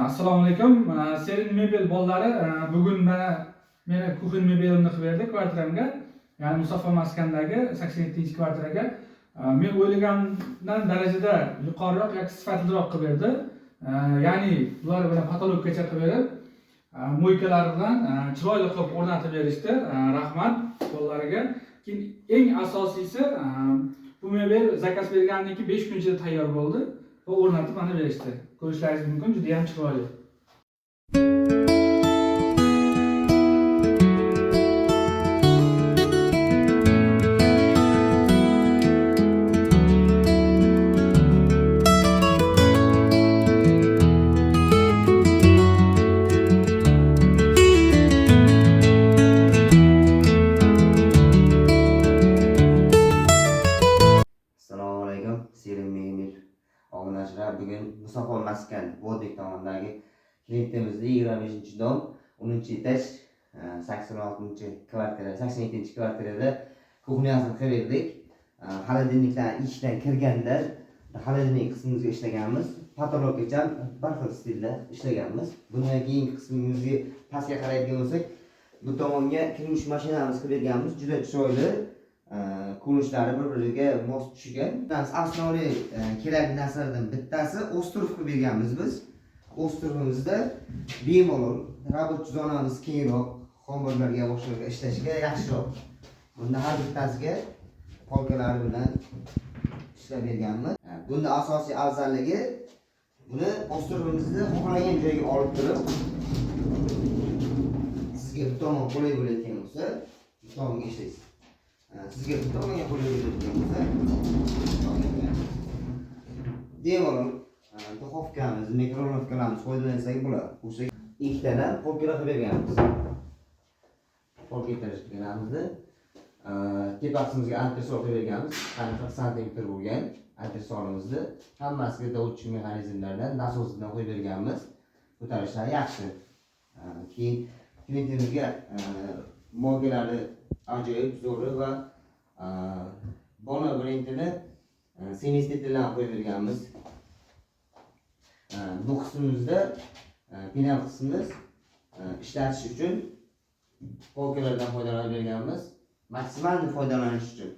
Assalomu alaykum. Serin mebel bolalari bugun mana meni kuxin mebelimni qilib berdi kvartiramga. Ya'ni Musaffo maskandagi 87-kvartiraga. Men o'ylagandan darajada yuqoriroq yoki sifatliroq qilib berdi. Ya'ni bular bilan potolokgacha qilib berib, moykalari bilan chiroyli qilib o'rnatib berishdi. Rahmat bolalariga. Keyin eng asosiysi bu mebel zakaz bergandan keyin 5 kun ichida tayyor bo'ldi va o'rnatib mana berishdi. Ko'rishlaringiz mumkin, juda ham chiroyli. Assalomu alaykum, Serin mebel obunachilar. Bugun Musaffo maskan Vodnik tomondagi klientimizda 25-dom, 10-etaj, 86-kvartira, 87-kvartirada kuxnyasini qilib berdik. Холодильникdan eshikdan kirganda холодильник qismimizga ishlaganmiz. Potolokgacha bir xil stilda ishlaganmiz. Bundan keyingi qismimizga pastga qaraydigan bo'lsak, bu tomonga kir yuvish mashinamiz qilib berganmiz. Juda chiroyli. Ko'rinishlari bir-biriga mos tushgan. Основной kerakli narsalardan bittasi остров qilib berganmiz biz. Остров imizda bemalol рабочий zonamiz kengroq, xomorlarga boshqalarga ishlashga yaxshiroq. Bunda har bittasiga polkalari bilan ishlab berganmiz. Bunda asosiy afzalligi buni остров imizni xohlagan joyga olib turib sizga bu tomon qulay bo'layotgan bo'lsa, bu tomonga ishlaysiz. Sizga bu tomonga qulay bo'layotgan bo'lsa, bu tomonga. Bemalol duxovkamiz, mikrovolnovkalarimiz foydalansak bo'ladi. O'sha ikkitadan polkalar qilib berganmiz. Polka этажкаlarimizni tepa qismimizga antresol qilib berganmiz. Qani 40 santimetr bo'lgan antresolimizni hammasiga доводчик mexanizmlardan, nasosdan qo'yib berganmiz. Ko'tarishlari yaxshi. Keyin klientimizga moykalari ajoyib zo'ri va Bono brendini semistitlarni qo'yib berganmiz. Bu qismimizda penal qismimiz ishlatish uchun polkalardan foydalanib berganmiz. Maksimal foydalanish uchun.